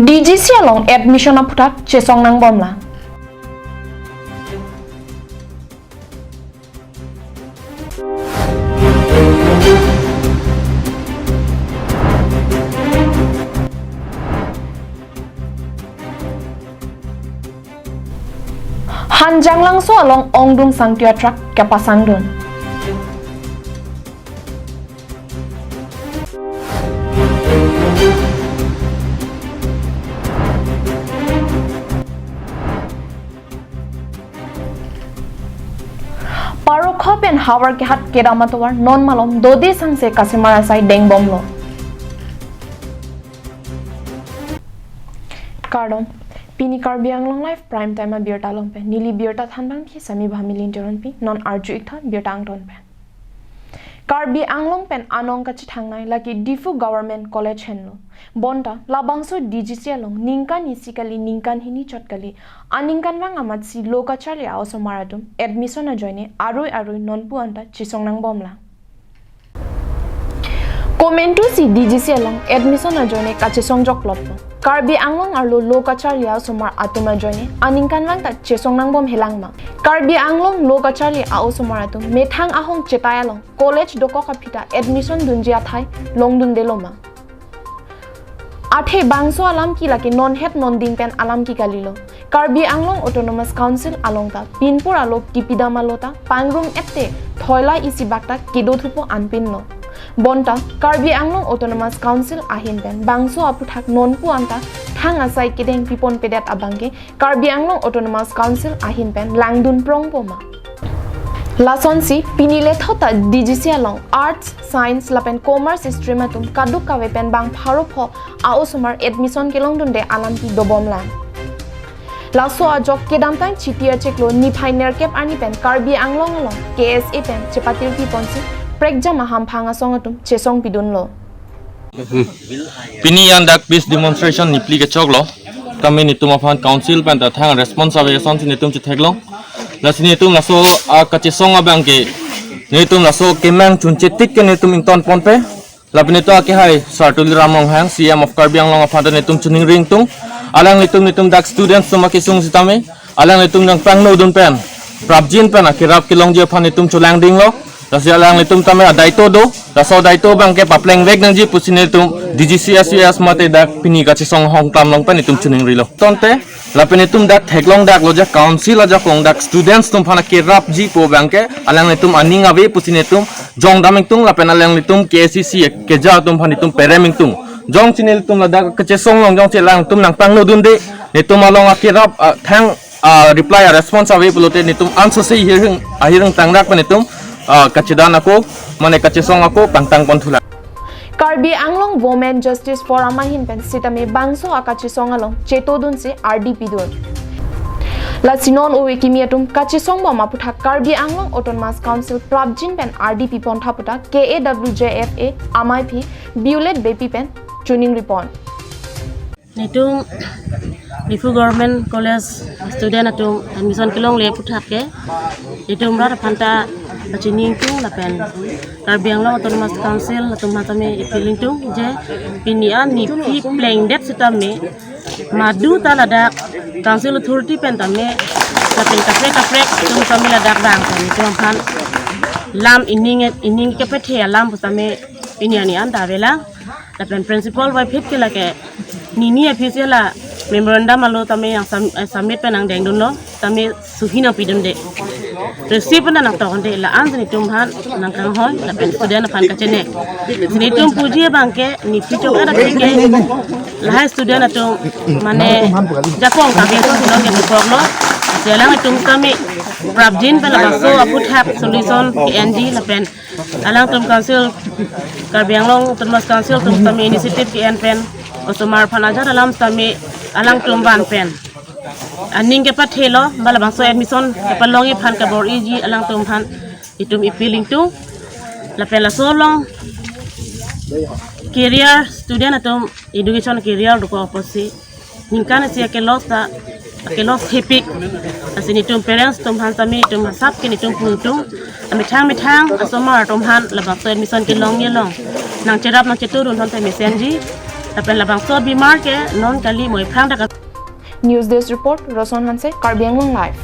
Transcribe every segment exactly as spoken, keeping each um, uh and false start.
D G C along admission aphuthak chesong nangbomlang. Hanjanglangso along ongdung sangtio atruck kepasangdun. Parokho pen havar kehat kedam atovar non malom dode sangse kasemar asai dengbomlo. Kardom, pini Karbi Anglong Live Prime Time abirta along pen neli birta thanbangke Sami Bhami Linteronpi, non arju-iktha birta angton pen. Karbi Anglong pen anong kachithangnei lake Diphu Government College henlo. Bonta labangso D G C along ningkan isi kali ningkan hini chot kali aningkanvang amatsi lo kacharli a-osomar atum admission ajoine arui arui nonpu anta chesong nangbomlang. Komantusi D G C along admission ajoine kachesong jokplotlo. Karbi Anglong arlo lo kacharli a-osomar atum ajoine aningkanvang ta chesong nangbomhelang ma? Karbi Anglong lo kacharli a-osomar atum methang ahong chetai along college dokok aphi ta admission dunji athai longdundelo ma? Athe bangso alam ke lake nonhet nonding pen alam ke kalilo. Karbi Anglong Autonomous Council along ta pinpur alo kipidam alo ta pangrum ette thoila isi bak ta kedo thupo anpinlo. Bonta Karbi Anglong Autonomous Council ahin pen bangso aphuthak nonpu anta thang asai kedeng pipon pedet abangke Karbi Anglong Autonomous Council ahin pen langdun prongpo ma? Lasonsi pini lethot ta D G C along Arts, Science lapen Commerce stream atum kadokave pen bang pharo pho a-osomar admission kelongdunde alampi dobomlang. Laso ajok kedamtang Chiti achiklo niphai nerkep arni pen Karbi Anglong along K S A pen chepatirpi ponsi prekjam ahamphang asong atum chesong pidunlo. Pini an dak peace demonstration nipli kechoklo. Kami netum aphan council pen ta thang response ave asonsi netum chetheklong. Lasi netum laso, ah, kachesong abangke netum laso kemang chunche tik ke netum ington ponpe. Lapen netum akehai Sar Tuliram Ronghang, C M of Karbi Anglong aphan ta netum choningri ingtung. Alanglitum netum dak students atum akesung sitame alanglitum nangpangnodun pen prapjin pen akerap kelongji aphan netum cholangdinglo. Lasi alanglitum tame adaito do. Laso adaito abangke paplengvek nangji pusi netum D G C S U S mate dak pini kachesong hongtam along pen netum choningrilo. Tonte lapen netum dak theklong daklo je council ajakong dak students atum aphan akerapji pu abangke alanglitum aning ave pusi netum jongdam ingtung lapen alanglitum K A C C keja atum aphan netum perem ingtung. Jongsi netum ladak kachesong along jongsi alangtum nangpangnodunde, netum along akerap, ah, thang, ah, reply, ah, response ave pulote netum ansose ahirhing, ahirhing tangrak pen netum, ah, kachedan ako, mane kachesong ako pangtang pon thulang. Karbi Anglong Women Justice Forum ahin pen sitame bangso akachesong along chetodunsi ardi pidun. Lasi non ove kimi atum kachesong bom aphuthak Karbi Anglong Autonomous Council prapjin pen ardi pipon tha puta K A W J F A amaiphi Violet Beypi pen choningri pon. Netum Diphu Government College student atum admission kelongle aphuthak ke netum rat aphan ta pachini ingtung lapen Karbi Anglong Autonomous Council atum aphan tame appeal ingtung je pini an niphi plengdet sitame madu ta ladak council authority pen tame lapen kaprek kaprek atum tame ladak bang pen netum aphan lam ining ining kepethe alam pu tame pini ani an ta avelang. Lapen principal bai phit ke lake nini official a memorandum alo tame yang sum-, eh, submit pen nangdengdunlo tame suhi nangpidunde. Receive pen nangtokde la-an si netum aphan nangkanghoi lapen student aphan kachene. Si netum puji abangke niphi chok adak ke lahai student atum mane jakong kave atum si non ke tukoklo. Si alangtum tame prapjin pen labangso aphuthak solution ke-enji lapen alangtum council, Karbi Anglong Autonomous Council atum tame initiative ke-en pen osomar aphan ajat alam tame alangtum van pen aning kepathelo, ba labangso admission kepalongji aphan kabor-iji alangtum aphan itum appeal ingtung. Lapen laso along career student atum education career dokok apotsi ningkan isi ake loss ta Ke loss hepik. Lasi netum parents atum aphan sami netum asap ke netum pungtung amethang methang asomar atum aphan labangso admission kelong yelong nangcherap nangcheturun thon te mesenji. Lapen labangso abimar ke non kali moi phrang dak. News Desk Report, Roson Hanse, Karbi Anglong Live.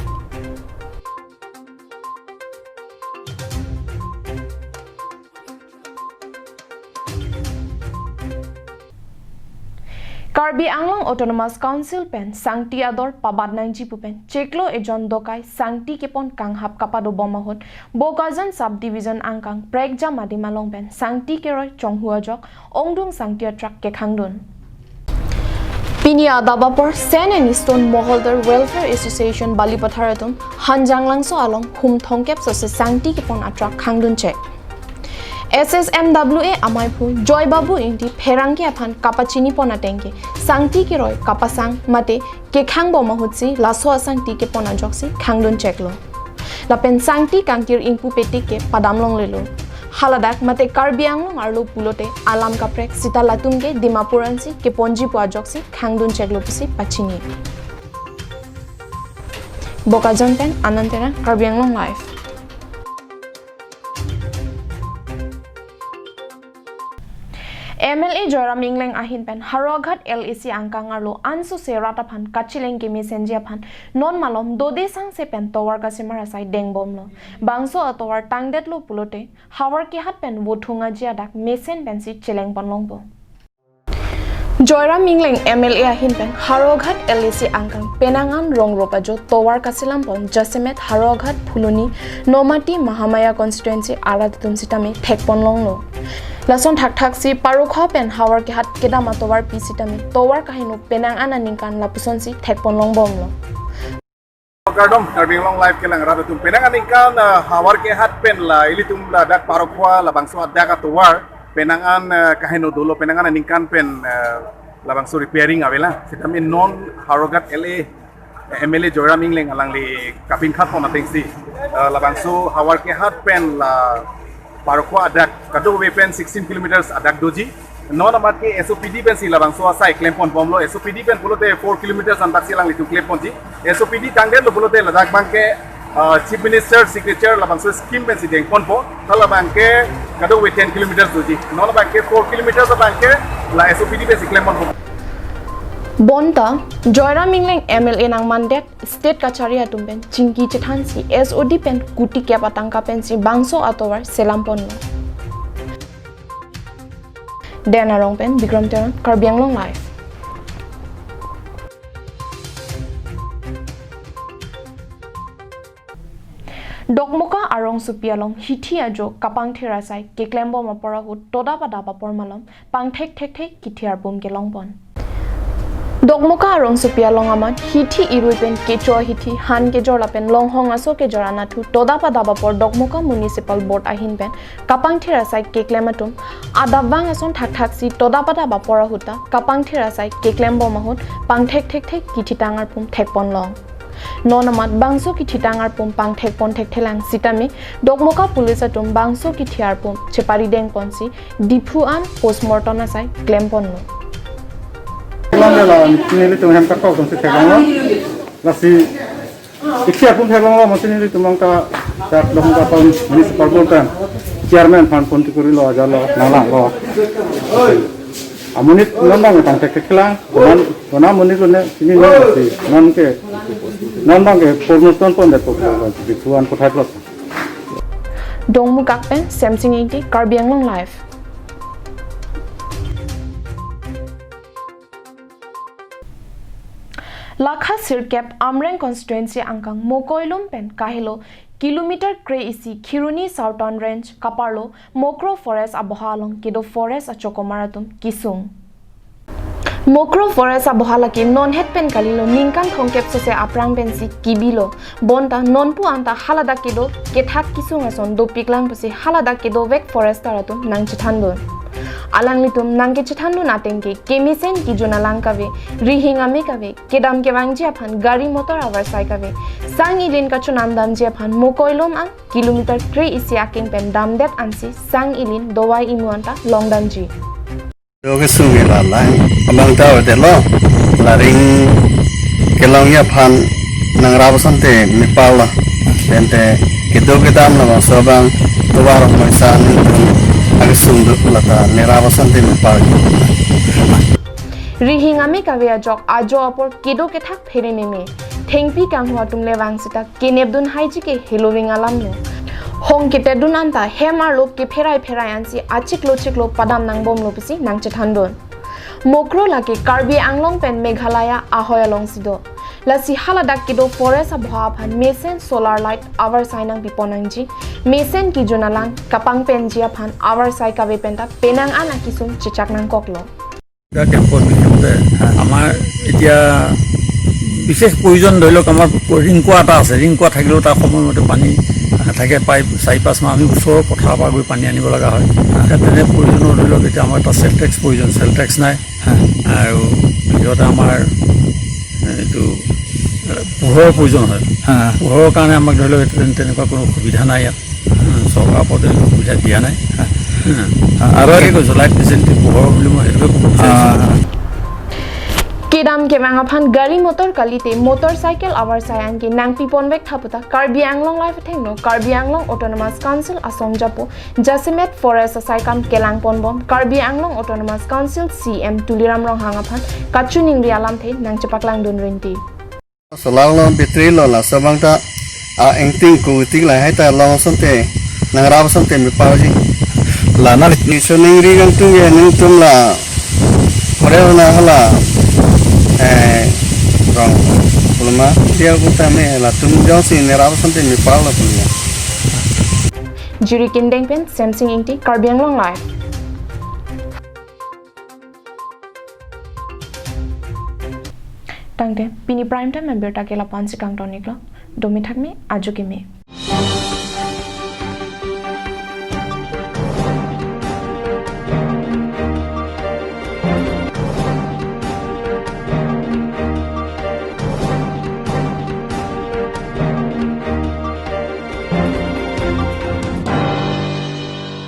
Karbi Anglong Autonomous Council pen sangti ador pabat nangji pu pen chiklo ejon dokai sangti kepon kanghap kapado bom ahut Bokajan Sub Division angkang Prekjam adim along pen sangti keroi chonghu ajok ongdung sangti atrak kekhangdun. Pini adap apor Sand and Stone Moholdar Welfare Association Balipathar atum Hanjanglangso along hum thomkep sose sangti kepon atrak khangdun chek. S S M W A amaiphu Joy Babu Ingti pherangke aphan kapachini pon atengke sangti keroi kapasang mate kekhang bom ahutsi laso asangti kepon ajoksi khangdun cheklo. Lapen sangti kangkir ingpu petik ke padam longlelo. Haladak mate Karbi Anglong arlo pulote alam kaprek sita latum ke Dimapur ansi keponji pu ajoksi khangdun cheklo pusi pachini. Bokajan pen Anand Terang, Karbi Anglong Live. M L A Joyram Engleng ahin pen Howraghat L A C angkang arlo ansose rat aphan kacheleng kemesenji aphan non malom dode sangse pen tovar kasemar asai dengbomlo. Bangso atovar tangdetlo pulote havar kehat pen vothung aji adak mesen pensi cheleng pon longpo. Joyram Engleng M L A ahin pen Howraghat L A C angkang penang an rong ropa jo tovar kaselam pon jasemet Howraghat Phuloni Nomati Mahamaya constituency arat atum sitame thekpon longlo. Lason thakthaksi Parokhowa pen havar kehat kedam atovar pi sitame tovar kaheno penang an aningkan lapusonsi thekpon longbomlo. Kardom, Karbi Anglong Live kelang rat atum, penang aningkan, eh, havar kehat pen la ilitum ladak Parokhowa labangso adak atovar penang an, eh, kaheno dolo, penang an aningkan pen, eh, labangso repairing avelang. Sitame non Howraghat L A, M L A Joyram Engleng alangli kapinkhat pon atengsi, eh, labangso havar kehat pen la Parokhowa adak kadokave pen sixteen kilometers adak doji. Non amat ke S O P D pensi labangso asai klem pon bomlo. S O P D pen pulote four kilometers antaksi alanglitum klem ponji. S O P D tangdetlo pulote ladak abangke, ah, Chief Minister signature labangso scheme pensi deng ponpo. Hala abangke kadokave ten kilometers doji. Non abangke four kilometers abangke la S O P D pensi klem ponpo. Bonta Joyram Engleng M L A nangmandet State kachari atum pen chingki chethansi S O D pen kuti kep atangka pensi bangso atovar selam ponlo. Den Arong pen Bikram Terang, Karbi Anglong Live. Dokmoka arongsopi along hithi ajo kapangthir asai keklem bom apor ahut todap adap apor malom pangthek thekthek kithi arpum kelong pon. Dokmoka arongsopi along amat hithi irui pen kecho ahithi han kejor lapen longhong aso kejor anatthu todap adap apor Dokmoka Municipal Board ahin pen kapangthir asai keklem atum adap vang ason thakthaksi todap adap apor ahut ta kapangthir asai keklem bom ahut pangthek thekthek kithitang arpum thek pon long. Non amat bangso kithitang arpum pangthek pon thekthelang sitame Dokmoka police atum bangso kithi arpum chepari deng ponsi Diphu an postmortem asai klem ponlo. Long de la, nelitum hem kakok atum si theklonglo. Lasi kithi arpum theklonglo, masi nelitum long ta, dak Dokmoka Municipal Board pen chairman aphan phone tikurilo, ajalo, nanglanglo. Amonit non abang pangthek thekthelang, konan, konan amonit lo ne, sini ne, si, non ke, non abangke postmortem pondetpo, Diphu an pathai plot. Dongmukak pen Semsing Ingti, Karbi Anglong Live. Lakha sirkep Amreng constituency angkang Mokoilum pen kahelo kilometer kre-isi Kheroni Southern Range kaparlo Mokro Forest aboha along kedo forest achokomar atum kesung. Mokro Forest aboha lake nonhet pen kalilo, ningkan thomkep sose aphrang pensi kebilo. Bonta nonpu anta haladak kedo kethak kesung ason dopiklang pusi haladak kedovek forester atum nangchethandun. Alanglitum nangkechethandun atengke kemesen kejun alang kave, rihing ame kave, kedam kevangji aphan gari motor avarsai kave, sang ilin kachonam damji aphan Mokoilum an kilometer kre-isi akeng pen damdet ansi sang ilin dovai imu anta longdamji. Yo kesung ke la lang, abang ta ode lo, laring ke Longji aphan nangrap asonte mepar lo. Tangte kedo kedam labangso abang tovar moisa ningdun agesung do lata nerap asonte mepar. Rihing ame kave ajok ajo apor kedo kethak phere meme. Thengpi kanghu atum le vang sita kenepdun haiji ke heloving alam lo. Hong ketetdun anta hem arlo kepherai pherai ansi achiklo chiklo padam nangbomlo pusi nangchethandun. Mokro lake Karbi Anglong pen Meghalaya ahoi alongsi do. Lasi haladak kedo forest abha aphan mesen solar light avarsai nangpipon nangji. Mesen kejun alang kapangpenji aphan avarsai kave penta penang an akisung chechak nangkoklo. এতিয়া কেম্পত বিশেষতে আমাৰ এতিয়া বিশেষ প্ৰয়োজন, ধৰি লওক, আমাৰ ৰিংকোৱা এটা আছে, ৰিংকোৱা থাকিলেও তাৰ সময়মতে পানী নাথাকে, প্ৰায় চাৰি পাঁচ মাহ আমি ওচৰৰ পথাৰৰ পৰা গৈ পানী আনিব লগা হয়। এতিয়া তেনে প্ৰয়োজনৰ, ধৰি লওক, এতিয়া আমাৰ এটা চেলটেক্স প্ৰয়োজন, চেলটেক্স নাই। আৰু দ্বিতীয়তে আমাৰ এইটো পোহৰৰ প্ৰয়োজন হয়। পোহৰৰ কাৰণে আমাক, ধৰি লওক, তেনে-, তেনেকুৱা কোনো সুবিধা নাই ইয়াত। চৰকাৰৰ পৰা তেনেকুৱা সুবিধা দিয়া নাই। আৰু তাকে কৈছোঁ, লাইট ফেচিলিটি পোহৰ বুলি মই সেইটোৱে ক'ব বিচাৰিছোঁ। Kedam kevang aphan gari motor kalite motorcycle avarsai anke nangpiponvek tha puta Karbi Anglong Live athengno Karbi Anglong Autonomous Council asongjapo jasemet forest asai kam kelangponbom Karbi Anglong Autonomous Council C E M Tuliram Ronghang aphan kachiningri alamthe nangchepaklangdun rinti. Solar lo, battery lo, laso abang ta a engting ko ting lahai ta long asonte nangrap asonte meparji. Lana ni soningri kangtung ke ningtum la kore na hala, eh, rong pulma dia ko ta me latum jongsi nerap asonte mepar lo pulma. Jiri Kindeng pen Semsing Ingti, Karbi Anglong Live. Tangte pini prime time abirta ke lapu-ansi kangton-iklo. Domi thakme, ajo keme.